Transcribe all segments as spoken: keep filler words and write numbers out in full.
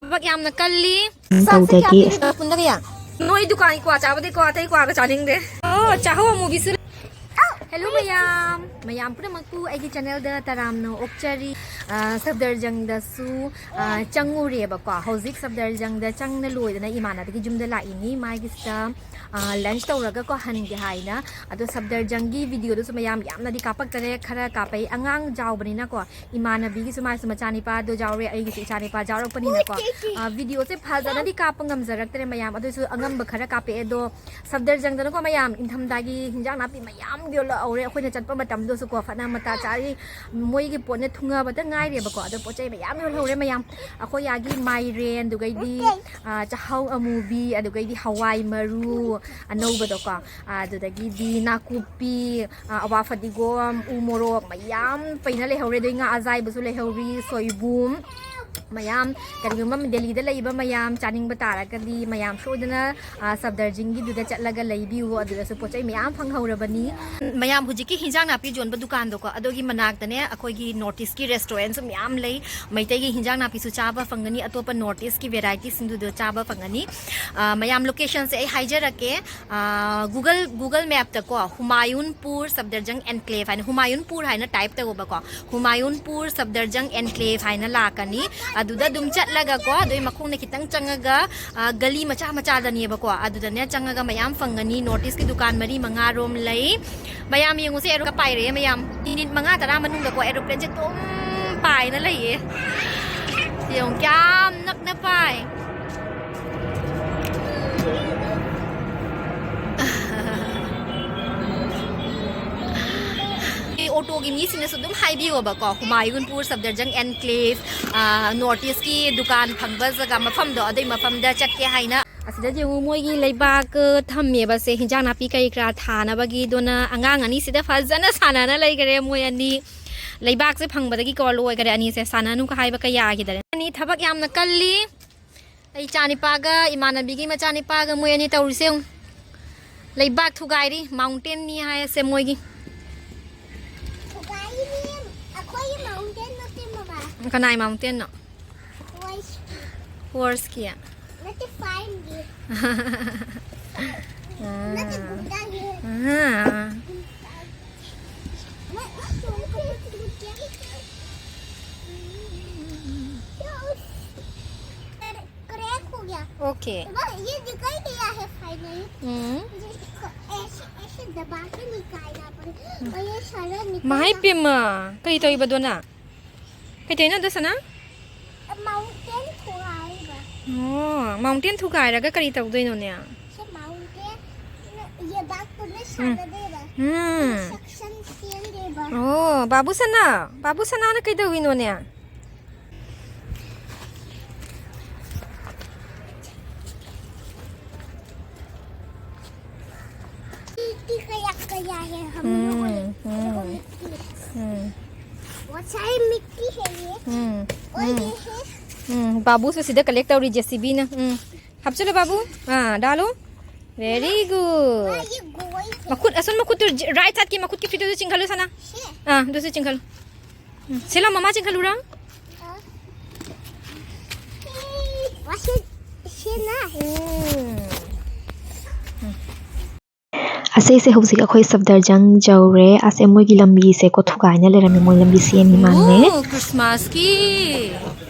ꯊꯕꯛ ꯌꯥꯝꯅ ꯀꯜꯂꯤ꯫ ꯇꯧꯗꯒꯦ꯫ ꯄꯨꯟꯗ ꯀꯌꯥ? ꯅꯣꯏ ꯗꯨꯀꯥꯟꯒꯤ ꯀ꯭ꯋꯥ ꯆꯥꯕꯗꯩ ꯀ꯭ꯋꯥ ꯑꯇꯩ ꯀ꯭ꯋꯥꯒ ꯆꯥꯅꯤꯡꯗꯦ꯫ ꯑꯣ, ꯆꯥꯍꯧ ꯑꯃꯨꯕꯤꯁꯨ ꯂꯩ꯫ Hello ꯃꯌꯥꯝ, ꯃꯌꯥꯝ ꯄꯨꯝꯅꯃꯛꯄꯨ ꯑꯩꯒꯤ channelꯗ ꯇꯔꯥꯝꯅ ꯑꯣꯛꯆꯔꯤ꯫ ꯑ, ꯁꯐꯗꯔꯖꯪꯗꯁꯨ, ꯑ, ꯆꯪꯉꯨꯔꯦꯕꯀꯣ꯫ ꯍꯧꯖꯤꯛ ꯁꯐꯗꯔꯖꯪꯗ ꯆꯪꯅ ꯂꯣꯏꯗꯅ ꯏꯃꯥꯟꯅꯕꯒꯤ ꯌꯨꯝꯗ ꯂꯥꯛꯏꯅꯤ꯫ ꯃꯥꯒꯤꯁꯤꯗ, ꯑ, lunch ꯇꯧꯔꯒꯀꯣ ꯍꯟꯒꯦ ꯍꯥꯏꯅ꯫ ꯑꯗꯣ ꯁꯐꯗꯔꯖꯪꯒꯤ videoꯗꯨꯁꯨ ꯃꯌꯥꯝ ꯌꯥꯝꯅꯗꯤ ꯀꯥꯞꯄꯛꯇꯔꯦ, ꯈꯔ ꯀꯥꯞꯄꯛꯏ꯫ ꯑꯉꯥꯡ ꯆꯥꯎꯕꯅꯤꯅꯀꯣ, ꯏꯃꯥꯟꯅꯕꯤꯒꯤꯁꯨ ꯃꯥꯁꯨ ꯃꯆꯥꯅꯤꯄꯥꯗꯣ ꯌꯥꯎꯔꯦ, ꯑꯩꯒꯤꯁꯨ ꯏꯆꯥꯅꯤꯄꯥ ꯌꯥꯎꯔꯛꯄꯅꯤꯅꯀꯣ, ꯑ, videoꯁꯦ ꯐꯖꯅꯗꯤ ꯀꯥꯞꯄ ꯉꯝꯖꯔꯛꯇ꯭ꯔꯦ ꯃꯌꯥꯝ, ꯑꯗꯨꯁꯨ ꯑꯉꯝꯕ ꯈꯔ ꯀꯥꯞꯄꯛꯑꯦ꯫ ꯑꯗꯣ ꯁꯐꯗꯔꯖꯪꯗꯅꯀꯣ ꯃꯌꯥꯝ ꯏꯪꯊꯝꯊꯥꯒꯤ ꯍꯤꯟꯖꯥꯡ ꯅꯥꯄꯤ ꯃꯌꯥꯝ ꯌꯣꯜꯂꯛꯍꯧꯔꯦ꯫ ꯑꯩꯈꯣꯏꯅ ꯆꯠꯄ ꯃꯇꯝꯗꯨꯁꯨꯀꯣ ꯐꯅ ꯃꯇꯥ ꯆꯥꯔꯤ꯫ ꯃꯣꯏꯒꯤ ꯄꯣꯠꯅ ꯊꯨꯡꯉꯕꯇ ꯉꯥꯏꯔꯦꯕꯀꯣ꯫ ꯑꯗꯣ ꯄꯣꯠ ꯆꯩ ꯃꯌꯥꯝ ꯌꯣꯜꯍꯧꯔꯦ ꯃꯌꯥꯝ꯫ ꯑꯩꯈꯣꯏ ꯌꯥꯒꯤ ꯃꯥꯏꯔꯦꯟ, ꯑꯗꯨꯒꯩꯗꯤ, ꯑ, ꯆꯥꯍꯧ ꯑꯃꯨꯕꯤ, ꯑꯗꯨꯒꯩꯗꯤ ꯍꯋꯥꯏ ꯃꯔꯨ ꯑꯅꯧꯕꯗꯣꯀꯣ, ꯑꯗꯨꯗꯒꯤꯗꯤ ꯅꯥꯀꯨꯞꯄꯤ, ꯑ, ꯑꯋꯥ ꯐꯗꯤꯒꯣꯝ, ꯎ ꯃꯣꯔꯣꯛ ꯃꯌꯥꯝ ꯄꯩꯅ ꯂꯩꯍꯧꯔꯦ꯫ ꯑꯗꯩ ꯉꯥ ꯑꯖꯥꯏꯕꯁꯨ ꯂꯩꯍꯧꯔꯤ, ꯁꯣꯏꯕꯨꯝ ꯃꯌꯥꯝ꯫ ꯀꯔꯤꯒꯨꯝꯕ ꯗꯦꯜꯂꯤꯗ ꯂꯩꯕ ꯃꯌꯥꯝ ꯆꯥꯅꯤꯡꯕ ꯇꯥꯔꯒꯗꯤ ꯃꯌꯥꯝ ꯁꯣꯏꯗꯅ, ꯑ, ꯁꯐꯗꯔꯖꯪꯒꯤꯗꯨꯗ ꯆꯠꯂꯒ ꯂꯩꯕꯤꯌꯨ꯫ ꯑꯗꯨꯗꯁꯨ ꯄꯣꯠ ꯆꯩ ꯃꯌꯥꯝ ꯐꯪꯍꯧꯔꯕꯅꯤ꯫ ꯃꯌꯥꯝ ꯍꯧꯖꯤꯛꯀꯤ ꯍꯤꯟꯖꯥꯡ ꯅꯥꯄꯤ ꯌꯣꯟꯕ ꯗꯨꯀꯥꯟꯗꯣꯀꯣ, ꯑꯗꯨꯒꯤ ꯃꯅꯥꯛꯇꯅꯦ ꯑꯩꯈꯣꯏꯒꯤ North Eastꯀꯤ restaurantꯁꯨ ꯃꯌꯥꯝ ꯂꯩ꯫ ꯃꯩꯇꯩꯒꯤ ꯍꯤꯟꯖꯥꯡ ꯅꯥꯄꯤꯁꯨ ꯆꯥꯕ ꯐꯪꯒꯅꯤ, ꯑꯇꯣꯞꯄ North Eastꯀꯤ varietyꯁꯤꯡꯗꯨꯗ ꯆꯥꯕ ꯐꯪꯒꯅꯤ꯫ ꯑ, ꯃꯌꯥꯝ locationꯁꯦ ꯑꯩ ꯍꯥꯏꯖꯔꯛꯀꯦ꯫ ꯑ, Google, Google Mapꯇꯀꯣ ꯍꯨꯃꯥꯌꯨꯟꯄꯨꯔ ꯁꯐꯗꯔꯖꯪ Enclave ꯍꯥꯏꯅ, ꯍꯨꯃꯥꯌꯨꯟꯄꯨꯔ ꯍꯥꯏꯅ type ꯇꯧꯋꯣꯕꯀꯣ꯫ ꯍꯨꯃꯥꯌꯨꯟꯄꯨꯔ ꯁꯐꯗꯔꯖꯪ Enclave ꯍꯥꯏꯅ ꯂꯥꯛꯀꯅꯤ꯫ ꯑꯗꯨꯗ ꯑꯗꯨꯝ ꯆꯠꯂꯒꯀꯣ, ꯑꯗꯨꯏ ꯃꯈꯣꯡꯗ ꯈꯤꯇꯪ ꯆꯪꯉꯒ, ꯑ, ꯒꯂꯤ ꯃꯆꯥ ꯃꯆꯥꯗꯅꯦꯕꯀꯣ, ꯑꯗꯨꯗꯅꯦ ꯆꯪꯉꯒ ꯃꯌꯥꯝ ꯐꯪꯒꯅꯤ꯫ North Eastꯀꯤ ꯗꯨꯀꯥꯟ ꯃꯔꯤ ꯃꯉꯥ ꯔꯣꯝ ꯂꯩ꯫ ꯃꯌꯥꯝ ꯌꯦꯡꯉꯨꯁꯦ, ꯑꯦꯔꯣ ꯄꯥꯏꯔꯛꯑꯦ ꯃꯌꯥꯝ꯫ ꯃꯤꯅꯤꯠ ꯃꯉꯥ ꯇꯔꯥ ꯃꯅꯨꯡꯗꯀꯣ aeroplaneꯁꯦ ꯑꯗꯨꯝ ꯄꯥꯏꯅ ꯂꯩꯌꯦ꯫ ꯌꯦꯡꯉꯨ, ꯀꯌꯥꯝ ꯅꯛꯅ ꯄꯥꯏ꯫ ꯑꯣꯇꯣꯒꯤ ꯃꯤꯁꯤꯡꯅꯁꯨ ꯑꯗꯨꯝ ꯍꯥꯏꯕꯤꯌꯣꯕꯀꯣ, ꯍꯨꯃꯥꯌꯨꯟꯄꯨꯔ ꯁꯐꯗꯔꯖꯪ Enclave, ꯑ, North Eastꯀꯤ ꯗꯨꯀꯥꯟ ꯐꯪꯕ ꯖꯒꯥ ꯃꯐꯝꯗꯣ, ꯑꯗꯨꯏ ꯃꯐꯝꯗ ꯆꯠꯀꯦ ꯍꯥꯏꯅ꯫ ꯑꯁꯤꯗ ꯌꯦꯡꯉꯨ, ꯃꯣꯏꯒꯤ ꯂꯩꯕꯥꯛ, ꯑ, ꯊꯝꯃꯦꯕꯁꯦ, ꯍꯤꯟꯖꯥꯡ ꯅꯥꯄꯤ ꯀꯔꯤ ꯀꯔꯥ ꯊꯥꯅꯕꯒꯤꯗꯨꯅ꯫ ꯑꯉꯥꯡ ꯑꯅꯤꯁꯤꯗ ꯐꯖꯅ ꯁꯥꯟꯅꯅ ꯂꯩꯈꯔꯦ ꯃꯣꯏ ꯑꯅꯤ꯫ ꯂꯩꯕꯥꯛꯁꯦ ꯐꯪꯕꯗꯒꯤꯀꯣ ꯂꯣꯏꯈꯔꯦ ꯑꯅꯤꯁꯦ, ꯁꯥꯟꯅꯅꯨꯒ ꯍꯥꯏꯕ ꯀꯌꯥ ꯌꯥꯈꯤꯗꯔꯦ꯫ ꯑꯅꯤ ꯊꯕꯛ ꯌꯥꯝꯅ ꯀꯜꯂꯤ꯫ ꯑꯩ ꯏꯆꯥꯅꯤꯄꯥꯒ ꯏꯃꯥꯟꯅꯕꯤꯒꯤ ꯃꯆꯥꯅꯤꯄꯥꯒ ꯃꯣꯏ ꯑꯅꯤ ꯇꯧꯔꯤꯁꯦ ꯌꯦꯡꯉꯨ꯫ ꯂꯩꯕꯥꯛ ꯊꯨꯒꯥꯏꯔꯤ, mountainꯅꯤ ꯍꯥꯏꯁꯦ ꯃꯣꯏꯒꯤ꯫ ꯊꯨꯒꯥꯏꯔꯤꯅꯦ, ꯑꯩꯈꯣꯏꯒꯤ mountain ꯅꯠꯇꯦ, ꯃꯃꯥ꯫ ꯀꯅꯥꯏ mountainꯅꯣ? ꯑꯩꯈꯣꯏ꯫ Horse ꯀꯤ? ꯅꯠꯇꯦ, fineꯒꯤ꯫ ꯑꯥ꯫ ꯅꯠꯇꯦ, ꯒꯨꯟꯗꯥꯒꯤ꯫ ꯑꯥ꯫ ꯅꯠ-, ꯅꯠꯇꯦ, ꯅꯠꯇꯦ, ꯅꯠꯇꯦ꯫ क्या उस-, crack हो गया। Okay. बस ये निकल गया है finally। हम्म। मुझे इसको ऐसे, ऐसे दबा के निकालना पड़ेगा। और ये सारा निकल ꯃꯍꯩ ꯄꯦꯝꯃ, ꯀꯩ ꯇꯧꯔꯤꯕꯗꯣ ꯅꯪ? ꯀꯩ ꯇꯧꯔꯤꯅꯣ ꯑꯗꯣ, ꯁꯅꯥ? Mountain ꯊꯨꯒꯥꯏꯕ꯫ ꯑꯣ, mountain ꯊꯨꯒꯥꯏꯔꯒ ꯀꯔꯤ ꯇꯧꯗꯣꯏꯅꯣꯅꯦ? ꯁꯤ mountain, ये बात तुमने सारा देगा। ꯎꯝ꯫ Section ꯁꯦꯝꯗꯦꯕ꯫ ꯑꯣ, ꯕꯥꯕꯨ ꯁꯅꯥ, ꯕꯥꯕꯨ ꯁꯅꯥꯅ ꯀꯩꯗꯧꯔꯤꯅꯣꯅꯦ? मिट्टी कया कया है हम लोगों ने। हम्म, हम्म। मिट्टी। ꯎꯝ, बहुत सारी मिट्टी है ये। ꯎꯝ, और ये है। ꯎꯝ, ꯕꯥꯕꯨꯁꯨ ꯁꯤꯗ collect ꯇꯧꯔꯤ, JCBꯅ꯫ ꯎꯝ, ꯍꯥꯞꯆꯤꯜꯂꯣ ꯕꯥꯕꯨ꯫ ꯑꯥ, ꯗꯥꯜꯂꯣ꯫ Very good. ये गोई है। ꯃꯈꯨꯠ, ꯑꯁꯣꯝ ꯃꯈꯨꯠꯇꯨ, right sideꯀꯤ ꯃꯈꯨꯠꯀꯤ ꯐꯤꯠꯇꯨꯗ ꯆꯤꯡꯈꯠꯂꯨ, ꯁꯅꯥ꯫ ꯁꯤ? ꯑꯥ, ꯑꯗꯨꯁꯨ ꯆꯤꯡꯈꯠꯂꯨ꯫ ꯎꯝ, ꯁꯤꯂꯥ, ꯃꯃꯥ ꯆꯤꯡꯈꯠꯂꯨꯔꯥ? ꯋꯥꯁꯤ ꯁꯤꯅ꯫ ꯎꯝ꯫ ꯑꯁꯤꯁꯦ ꯍꯧꯖꯤꯛ ꯑꯩꯈꯣꯏ ꯁꯐꯗꯔꯖꯪ ꯌꯧꯔꯦ꯫ ꯑꯁꯦ ꯃꯣꯏꯒꯤ ꯂꯝꯕꯤꯁꯦꯀꯣ ꯊꯨꯒꯥꯏꯅ ꯂꯩꯔꯝꯃꯦ, ꯃꯣꯏ ꯂꯝꯕꯤ ꯁꯦꯝꯃꯤ ꯃꯥꯜꯂꯦ꯫ ꯑꯣ, Christmasꯀꯤ꯫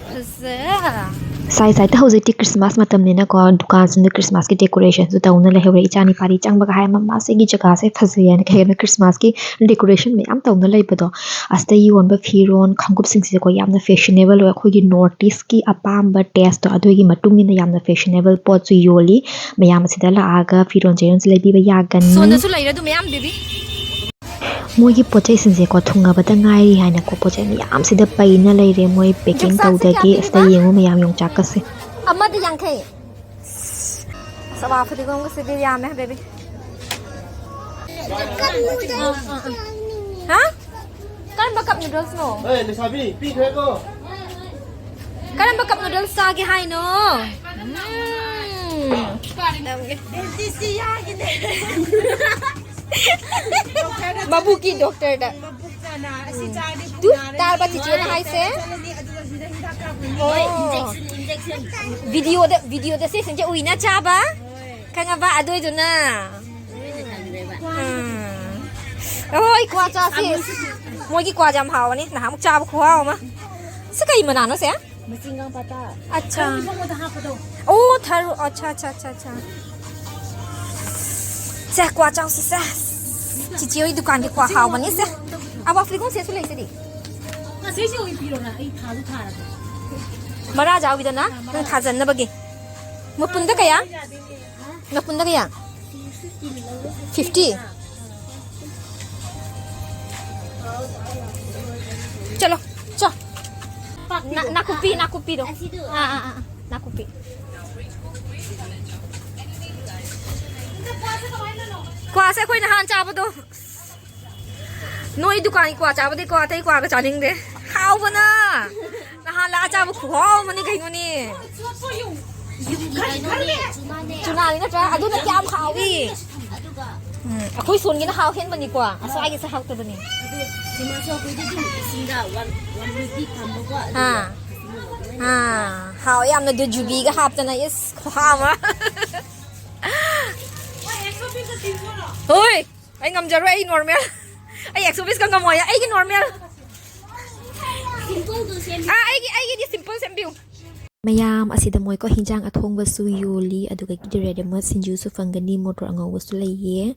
ꯐꯖ꯫ ꯁꯥꯏ ꯁꯥꯏꯗ ꯍꯧꯖꯤꯛꯇꯤ Christmas ꯃꯇꯝꯅꯤꯅꯀꯣ, ꯗꯨꯀꯥꯟꯁꯤꯡꯗ Christmasꯀꯤ decorationꯁꯨ ꯇꯧꯅ ꯂꯩꯍꯧꯔꯦ꯫ ꯏꯆꯥ ꯅꯤꯄꯥꯗꯤ ꯆꯪꯕꯒ ꯍꯥꯏ, "ꯃꯃꯥ, ꯁꯤꯒꯤ ꯖꯒꯥꯁꯦ ꯐꯖꯩ" ꯍꯥꯏꯅ꯫ ꯀꯩ ꯍꯥꯏꯅ Christmasꯀꯤ decoration ꯃꯌꯥꯝ ꯇꯧꯅ ꯂꯩꯕꯗꯣ, ꯑꯁꯤꯗ ꯌꯣꯟꯕ ꯐꯤꯔꯣꯟ, ꯈꯣꯡꯎꯞꯁꯤꯡꯁꯤꯗꯤꯀꯣ ꯌꯥꯝꯅ fashionable ꯑꯣꯏ꯫ ꯑꯩꯈꯣꯏꯒꯤ North Eastꯀꯤ ꯑꯄꯥꯝꯕ tasteꯇꯣ ꯑꯗꯨꯒꯤ ꯃꯇꯨꯡ ꯏꯟꯅ ꯌꯥꯝꯅ fashionable ꯄꯣꯠꯁꯨ ꯌꯣꯜꯂꯤ꯫ ꯃꯌꯥꯝ ꯑꯁꯤꯗ ꯂꯥꯛꯑꯒ ꯐꯤꯔꯣꯟ ꯆꯩꯔꯣꯟꯁꯨ ꯂꯩꯕꯤꯕ ꯌꯥꯒꯅꯤ꯫ ꯁꯣꯝꯗꯁꯨ ꯂꯩꯔꯦ ꯑꯗꯨ ꯃꯌꯥꯝ, baby꯫ ꯃꯣꯏꯒꯤ ꯄꯣꯠ ꯆꯩꯁꯤꯡꯁꯦꯀꯣ ꯊꯨꯡꯉꯕꯗ ꯉꯥꯏꯔꯤ ꯍꯥꯏꯅꯀꯣ ꯄꯣꯠ ꯆꯩ ꯃꯌꯥꯝꯁꯤꯗ ꯄꯩꯅ ꯂꯩꯔꯦ꯫ ꯃꯣꯏ packing ꯌꯣꯡꯆꯥꯛꯁꯦ ꯇꯧꯗꯒꯤ ꯀꯌꯥ ꯑꯁꯤꯗ ꯄꯤꯕ? ꯌꯦꯡꯉꯨ ꯃꯌꯥꯝ, ꯌꯣꯡꯆꯥꯛꯀꯁꯦ꯫ ꯑꯃꯗ ꯌꯥꯡꯈꯩ꯫ ꯑꯁ, ꯑꯋꯥ ꯐꯗꯤꯒꯣꯝꯒꯁꯤꯗꯤ ꯌꯥꯝꯃꯦ, baby꯫ Cup noodles ꯆꯥꯅꯤꯡꯉꯦ꯫ ꯍꯥ? ꯀꯔꯝꯕ cup noodlesꯅꯣ? ꯑꯦ, ꯂꯩꯁꯥꯕꯤ, ꯄꯤꯈ꯭ꯔꯦꯀꯣ꯫ ꯀꯔꯝꯕ cup noodles ꯆꯥꯒꯦ ꯍꯥꯏꯅꯣ? ꯎꯝ꯫ ꯃꯕꯨꯛꯀꯤ doctorꯗ꯫ ꯇꯨ, ꯇꯥꯔꯕ ꯆꯤꯆꯦꯅ ꯍꯥꯏꯁꯦ? ꯑꯣ꯫ ꯚꯤꯗꯤꯑꯣꯗ ꯚꯤꯗꯤꯑꯣꯗ ꯁꯦꯁꯟꯁꯦ ꯎꯏꯅ ꯆꯥꯕ, ꯈꯪꯉꯕ? ꯑꯗꯨꯏꯗꯨꯅ ꯎꯝ꯫ ꯍꯣꯏ, ꯀ꯭ꯋꯥ ꯆꯥꯁꯤ꯫ ꯃꯣꯏꯒꯤ ꯀ꯭ꯋꯥꯁꯦ ꯌꯥꯝ ꯍꯥꯎꯕꯅꯤ, ꯅꯍꯥꯟꯃꯨꯛ ꯆꯥꯕ ꯈꯨꯍꯥꯎ ꯑꯃ꯫ ꯁꯤ ꯀꯩ ꯃꯅꯥꯅꯣ ꯁꯦ? ꯃꯆꯤꯡꯒꯥꯡ ꯄꯥꯇꯥ꯫ ꯑꯠꯆꯥ꯫ ꯊꯔꯣ ꯏꯔꯣꯝꯕꯗ ꯍꯥꯞꯄꯗꯣ꯫ ꯑꯣ, ꯊꯔꯣ꯫ ꯑꯠꯆꯥ, ꯑꯠꯆꯥ, ꯑꯠꯆꯥ, ꯑꯠꯆꯥ꯫ ꯁꯦ, ꯀ꯭ꯋꯥ ꯆꯥꯎꯁꯤ ꯁꯦ꯫ ꯆꯤꯆꯦ ꯍꯣꯏ ꯗꯨꯀꯥꯟꯒꯤ ꯀ꯭ꯋꯥ ꯍꯥꯎꯕꯅꯤ ꯁꯦ꯫ ꯑꯋꯥ ꯐ꯭ꯂꯤꯒꯣꯟ ꯁꯦꯁꯨ ꯂꯩꯁꯤꯗꯤ꯫ ꯉꯁꯤꯁꯦ ꯑꯣꯏꯕꯤꯔꯣꯅ ꯑꯩ ꯊꯥꯁꯨ ꯊꯥꯔꯒꯦ꯫ ꯃꯔꯥ ꯆꯥꯎꯕꯤꯗꯅ ꯅꯪ ꯊꯥꯖꯟꯅꯕꯒꯤ꯫ ꯃꯄꯨꯟꯗ ꯀꯌꯥ? ꯃꯄꯨꯟꯗ ꯀꯌꯥ? ꯐꯤꯐꯇꯤ꯫ ꯆꯠꯂꯣ, ꯆꯣ꯫ ꯅꯥ-, ꯅꯥꯀꯨꯞꯄꯤ, ꯅꯥꯀꯨꯞꯄꯤꯗꯣ꯫ ꯑꯥ, ꯑꯥ, ꯑꯥ, ꯑꯥ, ꯅꯥꯀꯨꯞꯄꯤ꯫ ꯀ꯭ꯋꯥꯁꯦ ꯑꯩꯈꯣꯏ ꯅꯍꯥꯟ ꯆꯥꯕꯗꯣ꯫ ꯅꯣꯏ ꯗꯨꯀꯥꯟꯒꯤ ꯀ꯭ꯋꯥ ꯆꯥꯕꯗꯤꯀꯣ ꯑꯇꯩ ꯀ꯭ꯋꯥꯒ ꯆꯥꯅꯤꯡꯗꯦ꯫ ꯍꯥꯎꯕꯅ! ꯅꯍꯥꯟ ꯂꯥꯛꯑ ꯆꯥꯕ ꯈꯨꯍꯥꯎ ꯑꯃꯅꯤ ꯀꯩꯅꯣꯅꯦ꯫ ꯌꯨꯝꯒꯤ ꯀꯩꯅꯣꯅꯦ, ꯆꯨꯅꯥꯅꯦ꯫ ꯆꯨꯅꯥꯅꯤ ꯅꯠꯇ꯭ꯔꯥ? ꯑꯗꯨꯅ ꯀꯌꯥꯝ ꯍꯥꯎꯏ꯫ ꯑꯗꯨꯒ ꯎꯝ, ꯑꯩꯈꯣꯏ ꯁꯣꯟꯒꯤꯅ ꯍꯥꯎ ꯍꯦꯟꯕꯅꯤꯀꯣ, ꯑꯁ꯭ꯋꯥꯏꯒꯤꯁꯦ ꯍꯥꯎꯇꯕꯅꯤ꯫ ꯑꯗꯨ ꯁꯤꯃꯥꯁꯨ ꯑꯩꯈꯣꯏꯗꯤ ꯑꯗꯨꯝ ꯏꯁꯤꯡꯗ ꯋꯥꯟ, ꯋꯥꯟ ꯋꯤꯛꯇꯤ ꯊꯝꯕꯀꯣ, ꯑꯗꯨꯒ ꯑꯥ꯫ ꯑꯥ, ꯍꯥꯎ ꯌꯥꯝꯅ ꯑꯗꯨ ꯖꯨꯕꯤꯒ ꯍꯥꯞꯇꯅ, ꯏꯁ, ꯈꯨꯍꯥꯎ ꯑꯃ꯫ ꯍꯣꯏ, ꯑꯩ ꯉꯝꯖꯔꯣꯏ, ꯑꯩ ꯅꯣꯔꯃꯦꯜ꯫ ꯑꯩ ꯑꯦꯛꯁꯣꯕꯤꯁꯀ ꯉꯝꯃꯣꯏ, ꯑꯩꯒꯤ ꯅꯣꯔꯃꯦꯜ꯫ ꯁꯤꯝꯄꯜꯗꯣ ꯁꯦꯝꯕꯤꯌꯨ꯫ ꯑꯥ, ꯑꯩꯒꯤ, ꯑꯩꯒꯤꯗꯤ ꯁꯤꯝꯄꯜ ꯁꯦꯝꯕꯤꯌꯨ꯫ ꯃꯌꯥꯝ ꯑꯁꯤꯗ ꯃꯣꯏꯀꯣ ꯍꯤꯟꯖꯥꯡ ꯑꯊꯣꯡꯕꯁꯨ ꯌꯣꯜꯂꯤ, ꯑꯗꯨꯗꯒꯤꯗꯤ ꯔꯦꯗꯤꯃꯦꯗ ꯁꯤꯡꯖꯨꯁꯨ ꯐꯪꯒꯅꯤ, ꯃꯣꯇꯣꯔ ꯑꯉꯧꯕꯁꯨ ꯂꯩꯌꯦ꯫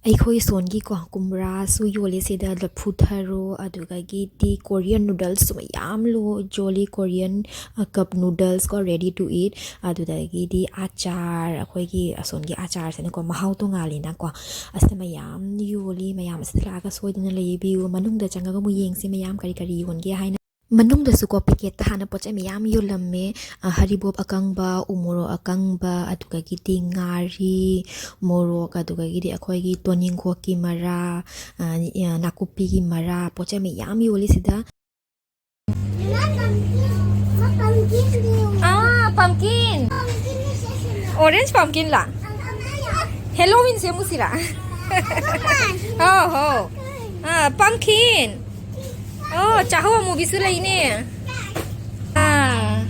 ꯑꯩꯈꯣꯏ ꯁꯣꯟꯒꯤꯀꯣ ꯀꯨꯝꯕ꯭ꯔꯥꯁꯨ ꯌꯣꯜꯂꯤ ꯁꯤꯗ, ꯂꯐꯨ ꯊꯔꯣ, ꯑꯗꯨꯗꯒꯤꯗꯤ ꯀꯣꯔꯤꯌꯟ ꯅꯨꯗꯜꯁꯁꯨ ꯃꯌꯥꯝ ꯂꯣ-, ꯌꯣꯜꯂꯤ, ꯀꯣꯔꯤꯌꯟ, ꯑ, ꯀꯞ ꯅꯨꯗꯜꯁ ꯀꯣ, ready to eat, ꯑꯗꯨꯗꯒꯤꯗꯤ ꯑꯆꯥꯔ, ꯑꯩꯈꯣꯏꯒꯤ ꯑꯁꯣꯝꯒꯤ ꯑꯆꯥꯔꯁꯤꯅꯀꯣ ꯃꯍꯥꯎ ꯇꯣꯉꯥꯜꯂꯤꯅꯀꯣ꯫ ꯑꯁꯤꯗ ꯃꯌꯥꯝ ꯌꯣꯜꯂꯤ, ꯃꯌꯥꯝ ꯑꯁꯤꯗ ꯂꯥꯛꯑꯒ ꯁꯣꯏꯗꯅ ꯂꯩꯕꯤꯌꯨ꯫ ꯃꯅꯨꯡꯗ ꯆꯪꯉꯒ ꯑꯃꯨꯛ ꯌꯦꯡꯁꯤ ꯃꯌꯥꯝ ꯀꯔꯤ ꯀꯔꯤ ꯌꯣꯟꯒꯦ ꯍꯥꯏꯅ꯫ ꯃꯅꯨꯡꯗꯁꯨꯀꯣ ꯄꯦꯀꯦꯠꯇ ꯍꯥꯟꯅ ꯄꯣꯠ ꯆꯩ ꯃꯌꯥꯝ ꯌꯣꯜꯂꯝꯃꯦ꯫ ꯑ, ꯍꯔꯤꯕꯣꯞ ꯑꯀꯪꯕ, ꯎꯃꯣꯔꯣꯛ ꯑꯀꯪꯕ, ꯑꯗꯨꯗꯒꯤꯗꯤ ꯉꯥꯔꯤ, ꯃꯣꯔꯣꯛ, ꯑꯗꯨꯗꯒꯤꯗꯤ ꯑꯩꯈꯣꯏꯒꯤ ꯇꯣꯅꯤꯡꯈꯣꯛꯀꯤ ꯃꯔꯥ, ꯑ, ꯅꯥꯀꯨꯞꯄꯤꯒꯤ ꯃꯔꯥ, ꯄꯣꯠ ꯆꯩ ꯃꯌꯥꯝ ꯌꯣꯜꯂꯤ ꯁꯤꯗ꯫ ꯑꯥ, pumpkin. Orange pumpkin ꯂꯥ? Halloween ꯁꯦꯝꯃꯨꯁꯤꯔꯥ? ꯍꯣ, ꯍꯣ꯫ ꯑꯥ, pumpkin. ꯑꯣ, ꯆꯥꯍꯧ ꯑꯃꯨꯕꯤꯁꯨ ꯂꯩꯅꯦ꯫ ꯑꯥ꯫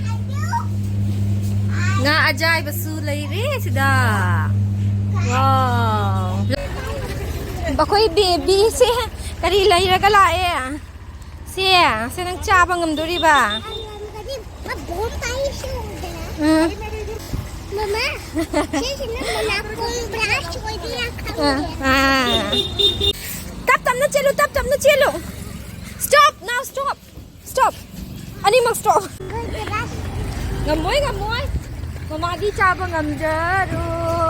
ꯑꯖꯥꯏꯕꯁꯨ ꯂꯩꯔꯦ ꯁꯤꯗ꯫ ꯋꯥꯎ꯫ ꯑꯩꯈꯣꯏ ꯕꯦꯕꯤꯁꯦ ꯀꯔꯤ ꯂꯩꯔꯒ ꯂꯥꯛꯑꯦ? ꯁꯦ, ꯁꯦ ꯅꯪ ꯆꯥꯕ ꯉꯝꯗꯣꯔꯤꯕ? ꯎꯝ꯫ ꯑꯥ꯫ ꯇꯞ ꯇꯞꯅ ꯆꯦꯜꯂꯨ, ꯇꯞ ꯇꯞꯅ ꯆꯦꯜꯂꯨ꯫ Stop, now stop. Stop. ꯑꯅꯤꯃꯛ stop. ꯉꯝꯃꯣꯏ, ꯉꯝꯃꯣꯏ꯫ ꯃꯃꯥꯗꯤ ꯆꯥꯕ ꯉꯝꯖꯔꯣꯏ꯫